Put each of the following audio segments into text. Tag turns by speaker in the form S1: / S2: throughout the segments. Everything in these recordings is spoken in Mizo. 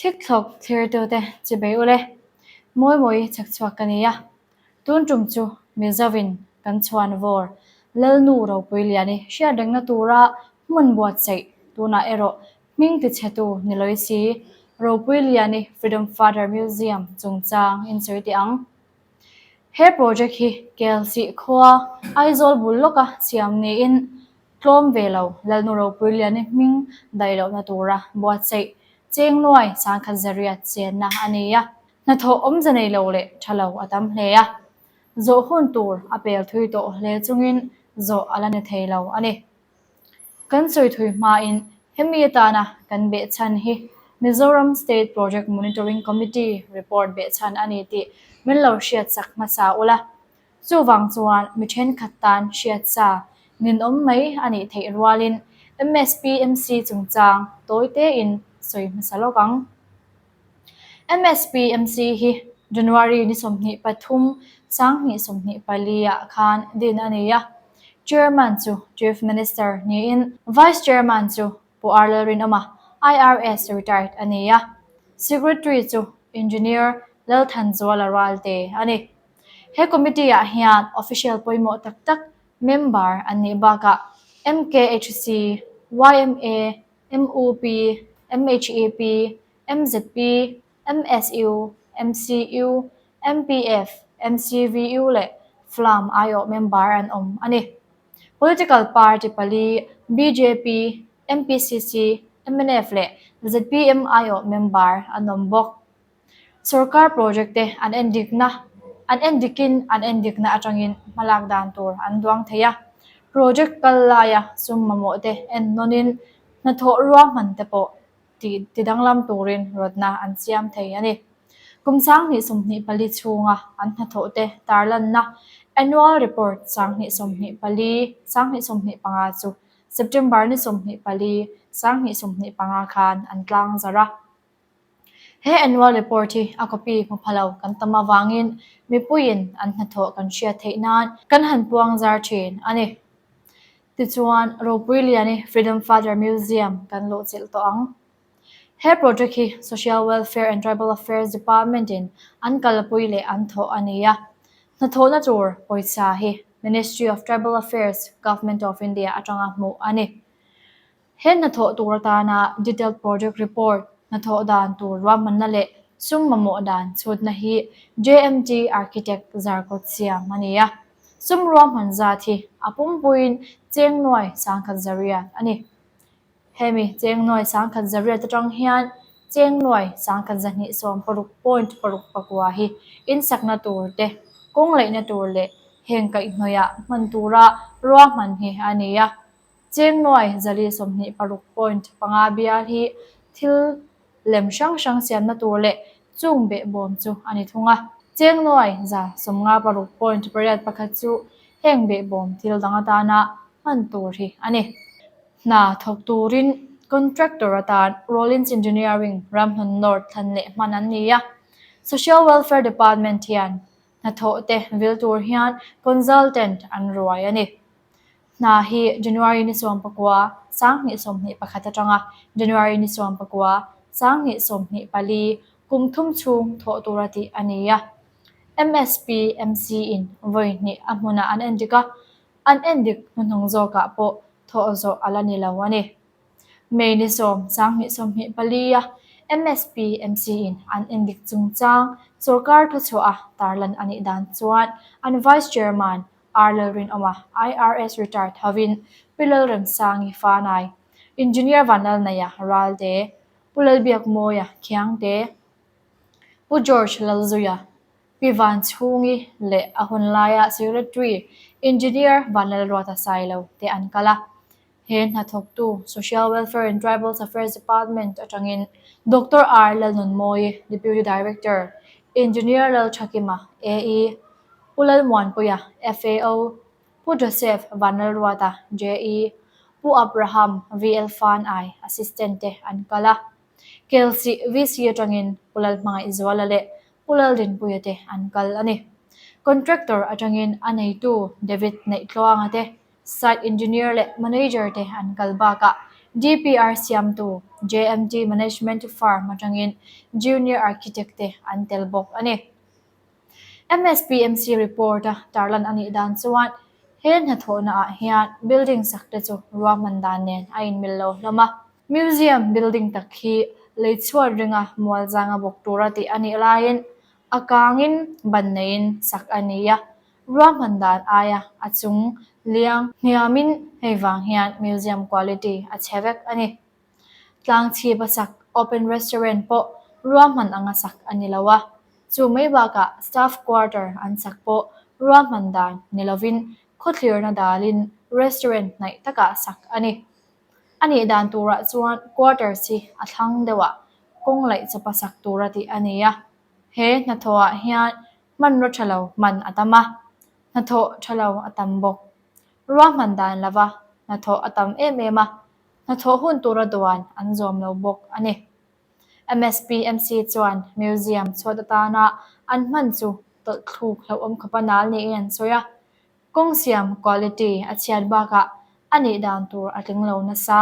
S1: Thikthlawk thlirtute chibei ule, Mawimawi chhakchhuak ka ni a. Tun tum chu Mizovin kan chhuan vawr Lalnu Ropuiliani hriatrengna tura hmun buatsaih tunah erawh hming tichhetu ni lawi si Ropuiliani Freedom Fighter Museum chungchang in sawi teh ang. He project hi Kelsih khua Aizawl bul lawka siam niin Tlawm ve lo, Lalnu Ropuiliani hming daih lohna tura buatsaih Chengnuai sangkhat zariat chenna a ni a, hnathawh awmze nei lo leh tha lo a tam hle a, zawh hun tur a pel thui tawh hle chungin zawh a la ni thei lo a ni. Kan sawi thui hmain hemi atana kan behchhan hi Mizoram State Project Monitoring Committee report behchhan a ni tih min lo hriatsak hmasa ula, Chuvang chuan mi thenkhat tan hriatsa ninawm mai a nih theih rualin MSPMC chungchang tawi tein sawi hmasa lawk ang. MSPMC hi January ni 23, 2024 ah khan din a ni a. Chairman chu Chief Minister niin Vice Chairman chu Pu R Lalrinawma, IRS retired a ni a. Secretary chu Engineer Lalthanzuala Ralte a ni. He committee ah hian official pawimawh tak tak member an nih bakah MKHC, yma, mup, MHEP, MZP, MSU, MCU, MPF, MCVU leh FLAM aiawh member an awm a ni. Political party pali bjp, MPCC, mnf leh zpm aiawh member an awm bawk. Sorkar project te an endikna an endikin an endikna atangin hmalak dan tur an duang thei a, project kal laia sum mamawh te en nawnin hnathawh ruahman te pawh tih tidanglam turin rawtna an siam thei a ni. Kum 2024 chhunga an hnathawh te tarlanna Annual Report 2024, 2025 chu September ni 24, 2025 khan an tlangzarh a. He annual report hi a copy hmu pha lo kan tam avangin mipuiin an hnathawh kan hriat theih nan kan han puang zar thin a ni. Tichuan, Ropuiliani Freedom Fighter Museum kan luhchilh tawh ang. He project hi Social Welfare and Tribal Affairs Department in an kalpui leh an thawh a ni a. Hnathawhna tur pawisa hi Ministry of Tribal Affairs, Government of India atanga hmuh a ni. He hnathawh tur atana Detailed Project Report, hnathawh dan tur ruahmanna leh sum mamawh dan chhutna hi JMT Architect Zarkawt siam a ni a. Sum ruahman zat hi a pumpuiin cheng nuai sangkhat zariat a ni. Hemi cheng nuai sangkhat zariat atang hian cheng nuai sangkhat 266.69 hi insakna tur te, kawng leihna tur leh heng kaihhnawihah hman tura ruahman hi a ni a. Cheng nuai 426.5 bial hi thil lem hrang hrang siamna tur leh chung behbawm chu a ni thung a. Cheng nuai 56.81 chu heng behbawm thil dang atana hman tur hi a ni. Hna thawk turin contractor atan Rollins Engineering Ramhlun North thlan leh hman an ni a. Social Welfare Department hian hnathawh te vil tur hian consultant an ruai a ni. Hna hi January ni 19, 2021 atanga January ni 19, 2024 kum thum chhung thawh tura tih a ni a. MSPMC in vawi hnih a hmunah an endik a, an endik hnuhnung zawkah pawh thawh zawh a la ni lo a ni. May ni 10, 2024 a MSPMC in an endik chungchang sorkar thuchhuah a tarlan a nih dan chuan an Vice Chairman R Lalrinawma, IRS retired hovin Pi Lalremsangi Fanai, Engineer Vanlalnaia Ralte, Pu Lalbiakmawia Khiangte, Pu George Lalzuia, Pi Vanchhungi leh a hun laia Secretary Engineer Vanlalruata Sailo te an kal a. He hnathawktu Social Welfare and Tribals Affairs Department atangin Doctor R Lalnunmawii, Deputy Director, Engineer Lalthakima, AE, Pu Lalmuanpuia, FAO, Pu Joseph Vanlalruata, JE, Pu Abraham VL Fanai, Assistant te an kal a. Kelsih VC atangin Pu Lalhmangaihzuala leh Pu Laldinpuia te an kal a ni. Contractor atangin a neitu David Neihtluanga te Site Engineer leh Manager te an kal bakah DPR siamtu JMT Management Firm atangin Junior Architect te an tel bawk a ni. MSPMC report-a tarlan a nih dan chuan he hnathawhna ah hian building sak te chu ruahman dan nen a inmil lo hlawm a. Museum building tak hi lei chhuat ringa mual zanga bawk tura tih a nih laiin a kangin ban neiin sak a ni a, ruahman dan aia a chung liang hniamin hei vang hian museum quality a chhe vek a ni. Tlang chhip a sak open restaurant pawh ruahman anga sak a ni lo a, chu mai bakah staff quarter an sak pawh ruahman dan ni lovin khawthlirna dalin restaurant hnaih takah sak a ni. A nih dan turah chuan quarters hi a thlang deuhah kawng laih chawpa sak tura tih a ni a, he hnathawhah hian hmanraw tha lo hman a tam a, hnathawh tha lo a tam bawk. Ruahman dan lova hnathawh a tam em em a, hnathawh hun tura duan an zawm lo bawk a ni. MSPMC chuan museum chhuat atana an hman chu tawlhthluk hlauhawm khawpa nal niin an sawi a, kawng siam quality a chhiat bakah a nih dan tur a tling lo nasa.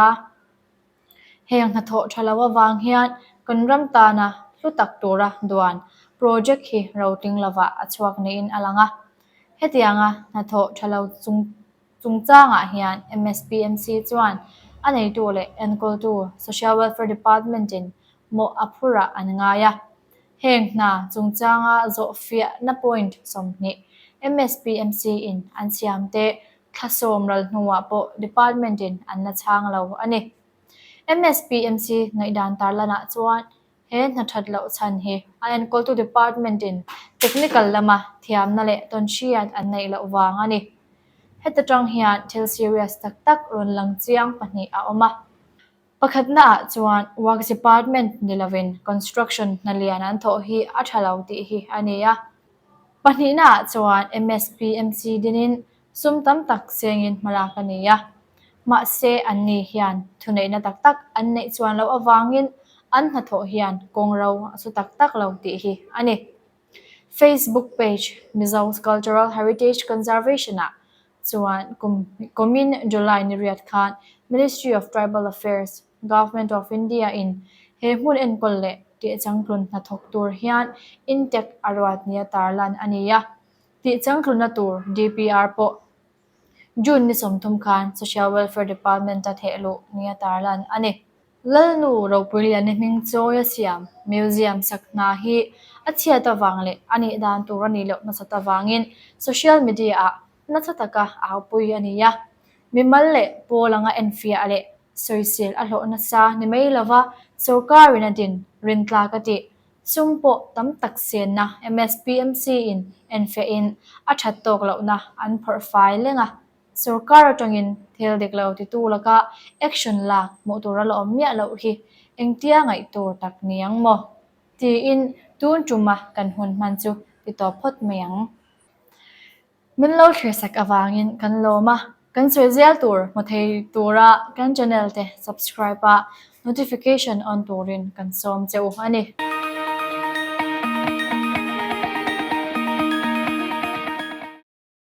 S1: Heng hnathawh tha lo avang hian kan ram tana hlu tak tura duan project hi rotling lovah a chhuak niin a lang a. Hetianga hnathawh tha lo chung Chungchangah hian MSPMC chuan a neitu leh enkawltu Social Welfare Department-in mawh a phurah an ngai a. Heng hna chungchanga zawhfiahna point 20 MSPMC-in an siamte thla sawm ral hnuah pawh Department-in an la chhang lo a ni. MSPMC ngaihdan tarlanah chuan He hna that loh chhan hi a enkawltu department-in technical lama thiamna leh tawnhriat an neih loh vang a ni. Heta tang hian thil serious tak tak rawn lang chiang pahnih a awm a. Pakhatnaah chuan works department ni lovin construction hna lian an thawh hi a tha lo tih hi a ni a. Pahnihnaah chuan MSPMC dinin Sum tam tak chengin hmalak a ni a, mahse anni hian thuneihna tak tak an neih chuan loh avangin an hnathawh hian kawng ro a su tak tak lo tih hi a ni. Facebook page Mizo Cultural Heritage Conservation-ah chuan kum kumin July ni riat khan Ministry of Tribal Affairs, Government of India-in he hmun enkawl leh tihchangtlun hnathawk tur hian intek a ruat nia tarlan a ni a. Tih changtlunna tur DPR pawh June ni 30 khan Social Welfare Department-a thehluh nia tarlan a ni. Lalnu Ropuiliani hming chawi a siam Museum sak hna hi a chhiat avang leh a nih dan tur a nih loh nasat avangin social media-ah nasa taka aupui a ni a. Mimal leh pawl anga enfiah leh sawisel a hlawh nasa ni mai lova sorkarin a din rintlak a tih Sum pawh tam tak senna MSPMC in enfiahin a that tawk lohna an phawrh fai leng a, sorkar atangin thil dik lo titu laka action lak hmuh tur a la awm miah loh hi engtia ngaih tur tak ni ang maw? tiin tun tuma kan hun hman chu ti tawp phawt mai ang. Min lo thlir sak avangin kan lawm a, kan sawi zel tur hmu thei tura kan channel te subscribe a, notification on turin kan sawm che u a ni.